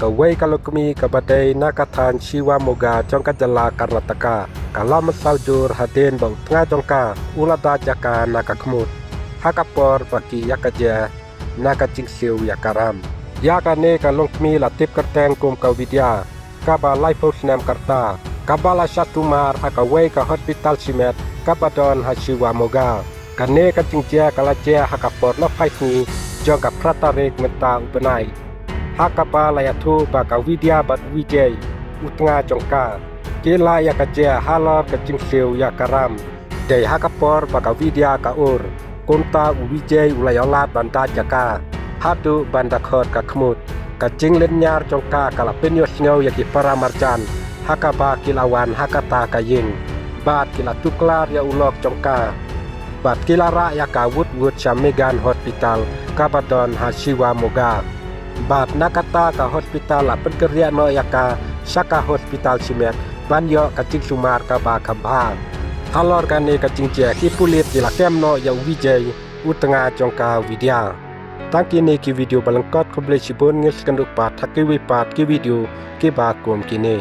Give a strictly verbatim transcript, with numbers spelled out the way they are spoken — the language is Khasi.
Kawei ka longkmie kaba dei na ka thaiñ Shivamogga jong ka jylla Karnataka ka la mynsaw jur hadien ba u tnga jong ka u la da jaka na ka khmut ha ka por ba ki ïa ka jia na ka jingsiew ïa ka ram. Ïa kane ka longkmie la tip kyrteng kum ka Vidya, kaba laiphew snem ka rta, kaba la shah sumar ha kawei ka hospital shimet kaba don ha Shivamogga. Kane ka jingjia ka la jia ha ka por nongpeit sngi jong ka phra tarik mynta u bnai, ha kaba la ïathuh ba ka Vidya bad u Vijay, u tnga jong ka, ki la ïa ka jia halor ka jingsiew ïa ka ram. Dei ha ka por ba ka Vidya ka ur, kumta u Vijay u la ïoh lad ban da jaka haduh ban da khot ka khmut. Ka jinglynñiar jong ka ka la pynïohsngew ïa ki para marjan ha kaba ki la wan ha kata ka ïing, bad ki la tuklar ïa u lok jong ka, bad ki la rah ïa ka wut wut sha Meggan Hospital kaba don ha Shivamogga. Bad na kata ka hospital la pynkynriah noh ïa ka sha ka hospital shimet ban ïoh ka jingsumar kaba kham bha. Halor kane ka jingjia ki pulit ki la kem noh ïa u Vijay, u tnga jong ka Vidya. Tang kine ki video ba lyngkot, khublei shibun, ngin sa ïakynduh pat ha kiwei pat ki video kiba kum kine.